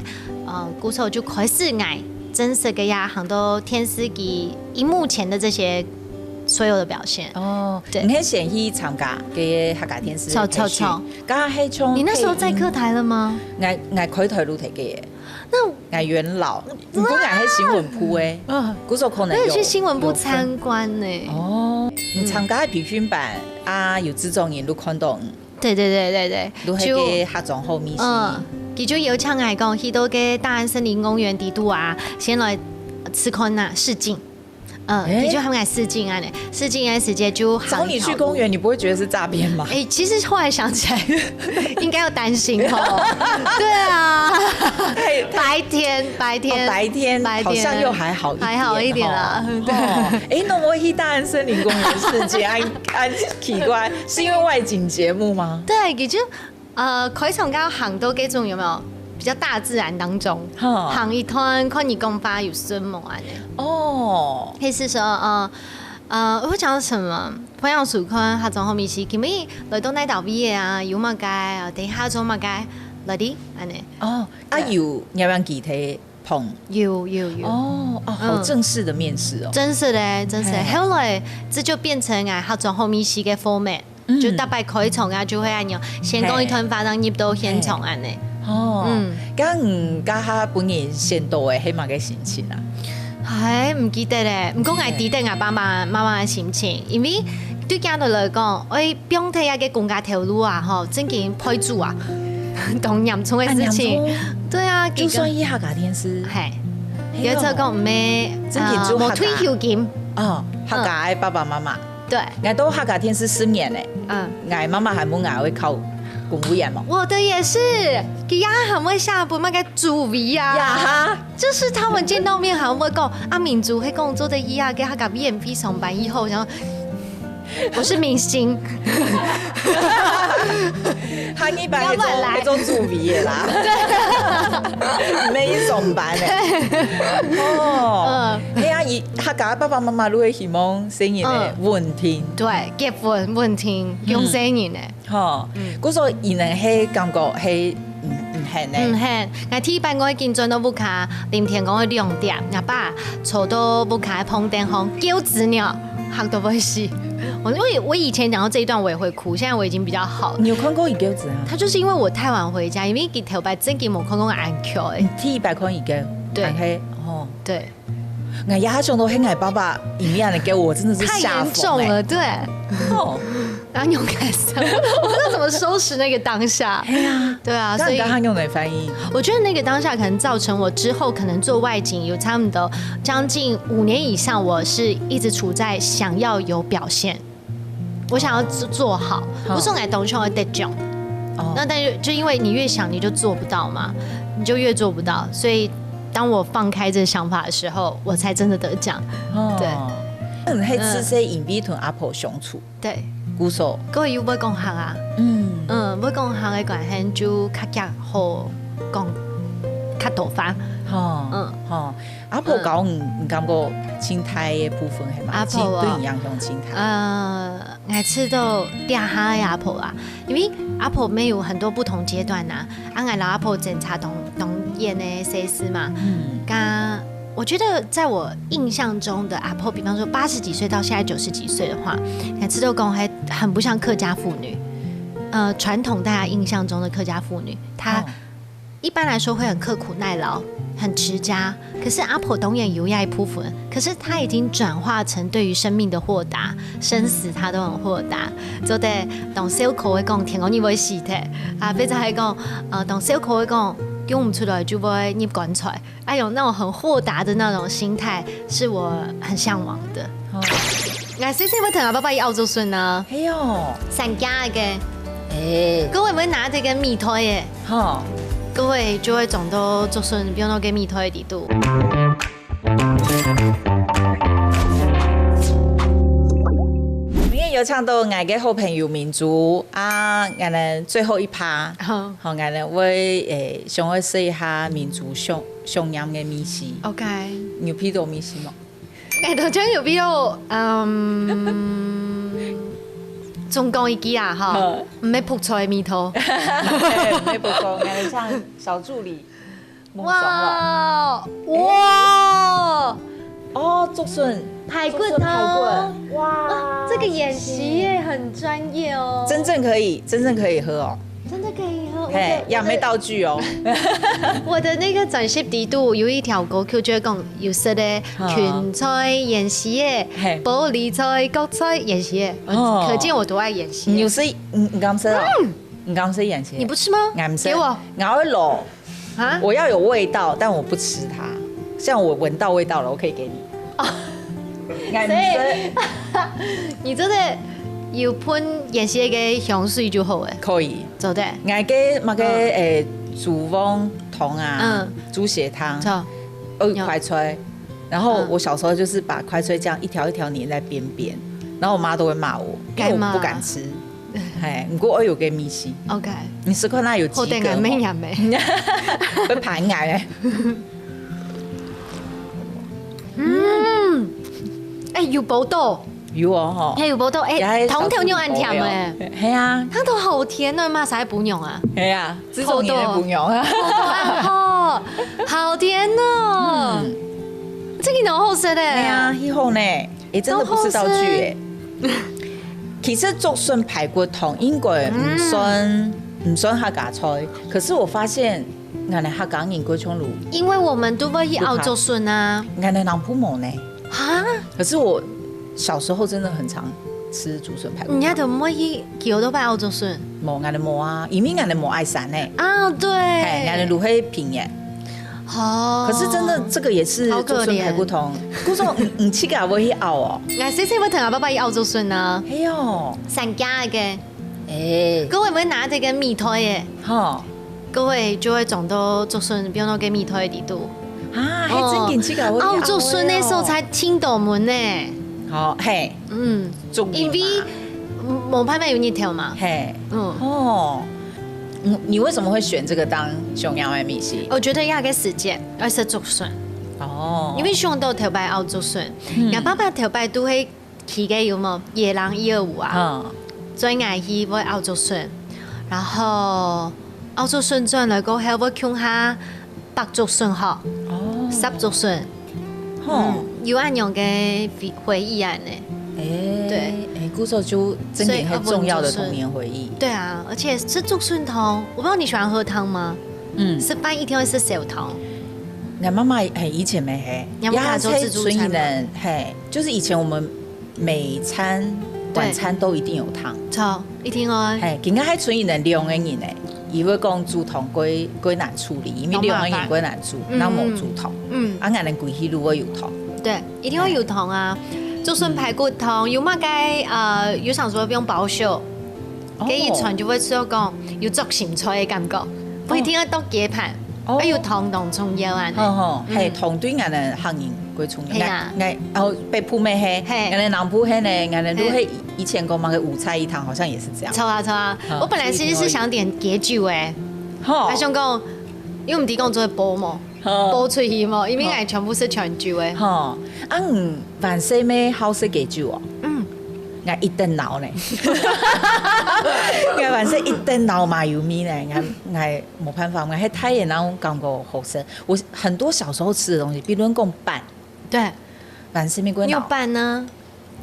呃，故所就開始𠊎正式个呀，行到電視機螢幕前的這些所有的表現。哦，對。你係先去參加个客家電視个培訓，著，著，著。該係從你那時候在客台了嗎？𠊎，𠊎開台就在該个。那𠊎元老，毋過𠊎係新聞部个，嗯，故所可能有，我有去新聞部參觀呢。有分。哦，你參加培訓班啊，有製作人就看到你。對，對，對，對，對。就係个客庄好味緒。嗯，佢就邀請𠊎講，去到个大安森林公園底肚啊，先來試看啊，試鏡。嗯，欸，佢就喊𠊎試鏡恁呢，試鏡个時節就喊好。找你去公園，你不會覺得是詐騙嗎？欸，其實後來想起來，應該要擔心哦。對啊，太，太白天，白天，哦，白天，白天好像又還好一點，還好一點啦，吼。對。哦，欸，那𠊎去大安森林公園試鏡，恁，恁奇怪，是因為外景節目嗎？對，佢就，呃，開場該行到該種有沒有比較大自然當中，哈。行一段，看你講話有順無恁呢。哦。類似說，呃，呃，我講什麼？朋友說看客庄好味緒，今日來到哪搭位个啊？有麼个啊？等一下做麼个？來哩，恁呢。哦，啊，對。有，你要不要給他 碰。有，有，有。哦，哦，好正式的面試哦。嗯。正式的，正式的。嘿。後來，這就變成𠊎客庄好味緒个format，嗯。就逐擺開場啊，就會恁樣，先講一段話，嘿。正入到現場恁呢。嘿。哦，嗯。該你該下本人先到个，係麼个心情啊？唉，毋記得咧。毋過𠊎知得𠊎爸爸媽媽个心情，因為對佢等來講，哎， 放忒該个公家頭路啊，吼，正經背祖啊，當嚴重个事情。啊，嚴重。對啊，就算佢客家電視。嘿。嘿喲。有一次講毋係，正經做客家。呃，無退休金。哦，客家个爸爸媽媽。嗯。對。𠊎到客家電視十年咧。嗯。𠊎媽媽還問𠊎會考公務員無？我的也是，佢也還會寫分麼个主委啊。呀哈。就是他們見到面還會講，啊，明珠會講做得去啊，該客家委員會上班以後，然後 我是明星。客語班个做，不要亂來。个做主委个啦。對。毋係去上班个。哦。嗯。係啊，佢客家爸爸媽媽都會希望細人仔，嗯，穩定。對，結婚穩定，嗯，養細人仔。 吼，嗯。故所佢等係感覺係，嗯，毋肯呢。毋肯，𠊎第一擺𠊎已經轉到屋下，臨天光个兩點，𠊎爸坐到屋下个房頂項，噭眵了，嚇到會死。我，我以，我以前講到這一段我也會哭，現在我已經比較好了。你有看過佢噭眵啊？他就是因為我太晚回家，因為佢頭擺正經無看過𠊎恁噭欸。你第一擺看佢噭，對。還係，哦。對。 𠊎這下想到係𠊎爸爸，佢恁樣噭我，真的是嚇瘋欸。太嚴重了，對。哦。然後你有感受，我不知道怎麼收拾那個當下。哎呀，對啊，所以那你剛剛用哪反應？我覺得那個當下可能造成我之後可能做外景有差不多將近五年以上，我是一直處在想要有表現。 我想要做，做好，好。我想來當想要得獎。哦。那但是就因為你越想你就做不到嘛，你就越做不到，所以當我放開這個想法的時候，我才真的得獎。哦。對。嗯，係自細因為同阿婆相處。對。故所。各位又會講客啊。嗯。嗯，會講客个關係就較加好講較多話。吼，嗯。吼，阿婆教你，你感覺盡大个部分係麼个？阿婆哦。對，對你影響盡大。呃， 𠊎試著這下个阿婆啊，因為阿婆乜有很多不同階段啊，啊，𠊎摎阿婆爭差當，當遠个歲數嘛。嗯。該我覺得在我印象中的阿婆，比方說八十幾歲到現在九十幾歲的話，𠊎試著講還很不像客家婦女。呃，傳統大家印象中的客家婦女，她，哦。 一般來說會很刻苦耐勞，很持家。可是阿婆當然有這一部分，可是她已經轉化成對於生命的豁達，生死她都很豁達。做得當笑科个講，天光日會死忒，啊，或者還講，呃，當笑科个講，救毋出來就會入棺材。哎喲，那種很豁達的那種心態，是我很嚮往的。哦。 𠊎細細會同𠊎爸爸去拗竹筍啊。係哦。散架个。欸。各位會拿這個米袋个。吼。各位就會撞到竹筍，放到該米袋个底肚。你也請到𠊎个好朋友明珠啊，𠊎等最後一趴，好，𠊎等會，欸，想愛試一下明珠想，想念个味緒。OK。你有鼻到味緒無？欸，頭先有鼻到，嗯，總講一句啊，哈，毋係覆菜个味道。毋係覆菜，𠊎等請小助理。 哇，哇，哦，竹筍，排骨湯，竹筍排骨，哇，這個演習也很專業哦。真正可以，真正可以喝哦。真的可以喝，嘿，也沒道具哦。我的那個專輯底肚有一條歌曲，就係講有食个芹菜演習耶，玻璃菜、角菜演習耶，可見我多愛演習。你有食，你你敢食哦？你敢食演習？你不吃嗎？俺不吃，給我，俺會老。 啊？我要有味道，但我不吃它。像我聞到味道了，我可以給你。哦，所以你做得有噴演習个香水就好了。可以，做得。𠊎个那個，嗯，欸，豬黃湯啊，嗯，豬血湯，哦，有快菜。然後我小時候就是把快菜這樣一條一條黏在邊邊，然後我媽都會罵我，因為我不敢吃。 嘿，毋過愛有个味緒。OK，你試看啊，有幾个哦？好得人美人美。會盤𠊎欸。嗯，欸，有補到，有哦吼，嘿，有補到，欸，糖條有恁甜欸，係啊，它都好甜呢，嘛，啥補用啊？係啊，這種你也補用啊？好甜哦，嗯，這個很好食的，係啊，很好呢。 欸，真的不是道具欸。其實竹筍排骨湯應該毋算，毋算客家菜，可是我發現，原來客家人過像如，因為我們都會去拗竹筍啊。原來南部無呢。哈？可是我小時候真的很常吃竹筍排骨湯。你家都毋會去橋都拜拗竹筍？無，原來無啊，因為原來無愛山呢。啊，對。嘿，原來如黑平耶。 哦，可是真的，這個也是竹筍排骨湯。故所你，你自家會去拗哦？𠊎細細會同𠊎爸爸去拗竹筍啊。係哦。散架个。欸。各位會拿這個米袋耶，吼，各位就會裝到竹筍，放到个米袋裡肚。啊，還真緊自家會去拗哦。拗竹筍个所在，聽到門呢。好，嘿。嗯，竹筍嘛。因為無辦法有日頭嘛。嘿。嗯。哦。 嗯，你為什麼會選這個當想念个味緒？我覺得愛个時節，愛食竹筍。哦。因為想到頭擺拗竹筍，嗯，𠊎爸爸頭擺都會騎个有無？野狼一二五啊，嗯，所以𠊎去會拗竹筍，然後拗竹筍轉來過後會共下 白竹筍吼，哦，煠竹筍，吼，嗯，有恁樣个回，回憶恁呢。欸，對。欸，故所就真的很重要的童年回憶。所以，啊，竹筍。對啊，而且食竹筍湯，我不知道你喜歡喝湯嗎？嗯。食飯一定會食燒湯。𠊎媽媽，嘿，以前咩，嘿，你媽媽做自助餐嗎？也係春一年，嘿，就是以前我們 每餐，對，晚餐都一定有湯。著，一定哦。嘿，今下還賰一兩個人呢，佢會講煮湯過，過難處理，因為兩個人過難煮，當麻煩。嗯，那無煮湯。嗯。啊，𠊎等歸去都會有湯。對，一定會有湯啊。竹筍排骨湯，嗯，有麼个，呃，有想說用包宿，哦，該一餐就會吃到講有竹心菜个感覺，不一定愛到雞飯。 哦。愛有湯當重要啊呢。吼吼，嘿，嗯，湯對𠊎等客人過重要。係啊。𠊎，𠊎，哦，北部咩係，嘿，𠊎等南部係呢，𠊎等都係，嘿，以前講麼个五菜一湯，好像也是這樣。著啊，著啊。嗯，我本來其實是想點解酒欸，吼。還想講，因為毋知講做得煲無，吼，煲出去無，因為𠊎全部係全酒欸。吼，啊，嗯，還細妹好食解酒哦。嗯。𠊎一等老呢。𠊎還細一等老嘛有味呢，𠊎，𠊎 無辦法，𠊎係大人正感覺好食。我很多小時候吃的東西，比如講粄，對，粄係毋係過老？你有粄呢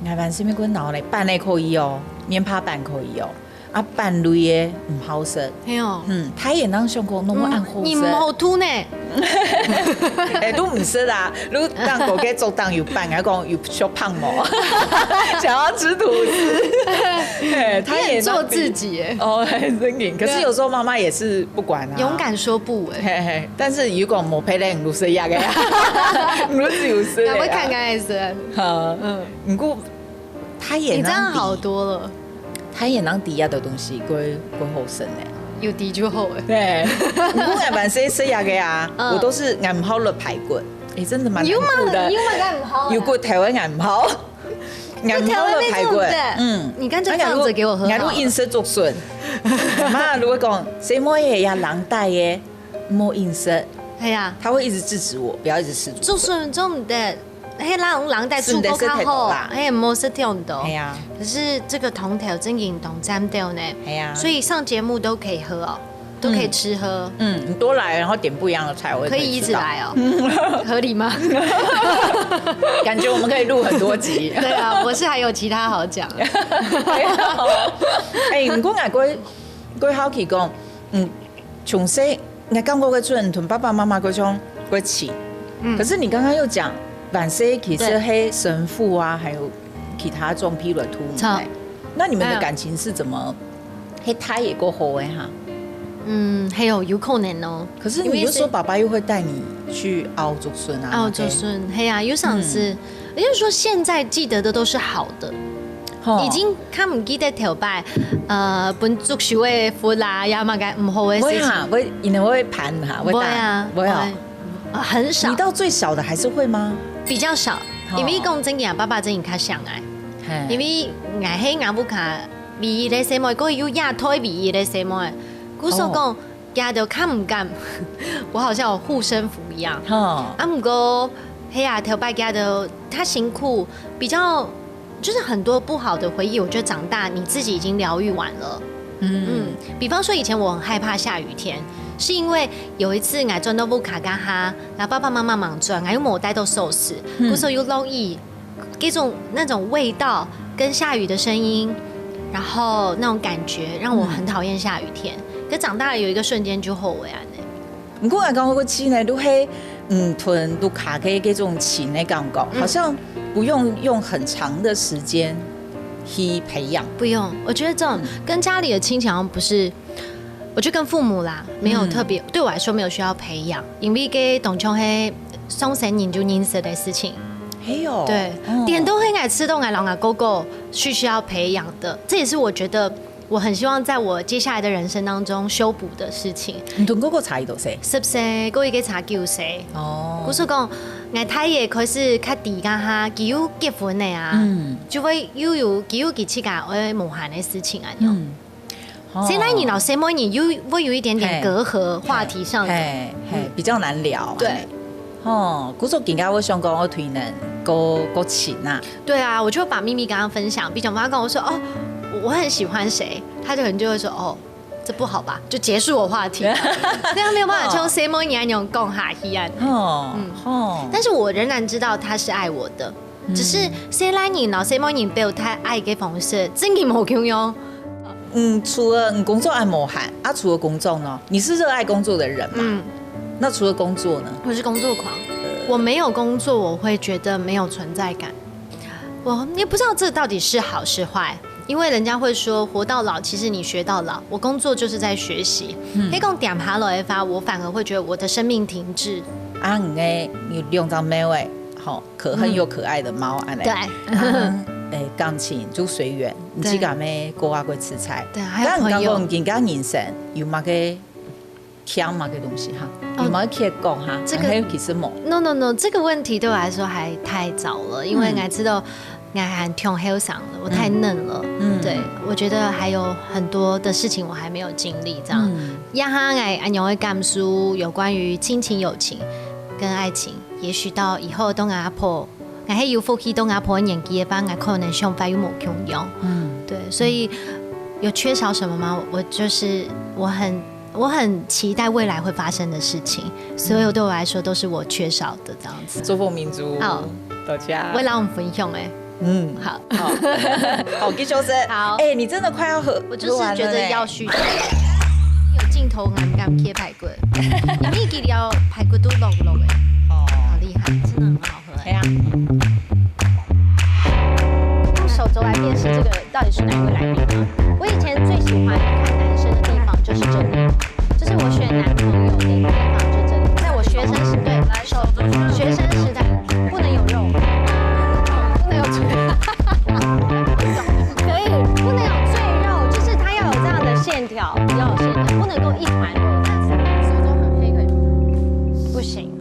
？𠊎粄係毋係過老咧？粄个可以哦，面帕粄可以哦，啊，粄類个毋好食。係哦。嗯，大人正想講，哪會恁好食。嗯，你毋好吐呢。欸，都毋食啊，都當高个桌頂有粄，還講有小胖無？想要吃吐司。欸，大人正做自己欸。哦，很正經。可是有時候媽媽也是 不管啊。勇敢說不欸。嘿嘿，但是如果無別人，毋係一樣个啊，毋係有事个啊。該會看看也是。好，嗯，毋過大人，你這樣好多了。大人知這兜東西過，過好食呢。有知就好欸。對，毋過𠊎還細細个啊，嗯，我都係𠊎毋好落排骨，欸，真的蠻難過的。你有嘛，你有嘛，該毋好啊。有骨頭个𠊎毋好。𠊎毋好了排骨。嗯，你乾脆放着給我喝好了。𠊎都飲食竹筍。媽如果講，細妹仔呀，冷帶耶，莫飲食。哎呀，他会一直制止我，不要一直吃竹筍。竹筍種毋得，嘿，冷冷帶煮過較好，嘿，莫食忒多。哎呀，可是這個湯頭正經當讚到呢。哎呀，所以上節目都可以喝哦。 都可以吃喝。嗯，你多来，然后点不一样的菜，我也可以吃到。可以一直来哦，合理吗？感觉我们可以录很多集。对啊，我是还有其他好讲。哎，毋过𠊎个个好奇讲，嗯，从細，你感觉个出同爸爸妈妈个种个亲，嗯，可是你刚刚又讲，万岁其实对黑神父啊，还有其他种譬如兔子，那你们的感情是怎么？黑胎也过好哎哈。 嗯，还有有可能哦。可是你又说爸爸又会带你去澳洲孙啊，澳洲孙，嘿啊，有想是，也就是说现在记得的都是好的，已经看毋记得头擺，呃，分足球的福啦，也嘛个毋好的事情。会哈，会，因为会盘哈，会打，会啊，会啊，很少。你到最小的还是会吗？比较少，因为讲真个，爸爸真个较想哎，因为俺黑俺屋下唯一个細妹，个有亚太唯一个細妹，故所讲。 佢都看毋敢，我好像有护身符一样。哈，啊，毋過，嘿啊，頭擺佢都太辛苦，比較就是很多不好的回忆，我觉得长大你自己已经疗愈完了。嗯，比方说以前我很害怕下雨天，是因为有一次我转到屋下家哈，然后爸爸妈妈忙转，我又没有带到寿司，故所又落雨， 这种那种味道跟下雨的声音，然后那种感觉让我很讨厌下雨天。可长大了有一个瞬间就后悔啊。毋过我感觉个亲呢，都系嗯，同屋下个这种亲的感觉，好像不用用很长的时间去培养。不用，我觉得这种跟家里的亲情好像不是，我觉得跟父母啦，没有特别，对我来说没有需要培养，因为个当中系 上生人就认识的事情。嘿哟，对，点都很爱吃东爱狼啊，狗狗是需要培养的，这也是我觉得我很希望在我接下来的人生当中修补的事情。你同哥哥差几多岁？十岁，哥一个差九岁。哦，故所讲，我太爷开始较低个哈，佢有结婚的啊，嗯，就会又有佢有佢自家个无闲的事情啊，嗯。 现在你老师妹你又会有一点点隔阂，话题上的，嘿嘿，比较难聊。对，哦，故所更加会想讲我推荐个个亲啊。对啊，我就把秘密跟他分享，比如我妈跟我说哦，我很喜欢谁，他就可能就会说哦，这不好吧，就结束我话题。这样没有办法像 C 妹你那种讲下去啊。哦，嗯哦，但是我仍然知道他是爱我的。 只是細人老細妹人表达爱个方式，真个无共样。嗯，除了你工作还无闲，啊，除了工作呢？你是热爱工作的人嘛？嗯，那除了工作呢？我是工作狂，我没有工作，我会觉得没有存在感。我也不知道这到底是好是坏，因为人家会说活到老，其实你学到老。我工作就是在学习。嗯，可以讲点下来的话，我反而会觉得我的生命停滞。啊，你个有两张没有哎，好。 可恨又可爱的猫，安呢。对，哎，感情就随缘，你自家咩过啊过自在。对，还有朋友。但你讲讲人家人生有么个欠么个东西哈？有么个缺讲哈？这个其实没。No no no，这个问题对我来说还太早了，因为我知道我还挺后生的，我太嫩了。嗯，对，我觉得还有很多的事情我还没有经历，这样。嗯，呀哈，哎，安永的感受有关于亲情、友情跟爱情。 也许到以后到阿婆，𠊎係有福气到阿婆年纪个话，𠊎可能想法又无共样。嗯，对，所以有缺少什么吗？我就是我很我很期待未来会发生的事情，所有对我来说都是我缺少的这样子。祝福民族，好，大家，我让我们分享哎。嗯，好，好，好，继续说。好，哎，你真的快要喝，我就是觉得要续，有镜头感，敢贴牌。 骨，你一个料排骨都落落的，哦，好厉害，真的很好喝哎。对啊。用手肘来辨识这个到底是哪一位来宾吗？我以前最喜欢看男生的地方就是这里，就是我选男朋友的地方就这里，在我学生时代，来手肘，学生时代不能有肉，不能有可以，不能有赘肉，就是他要有这样的线条，要有线条，不能够一团肉这样子。手肘很黑可以吗？不行。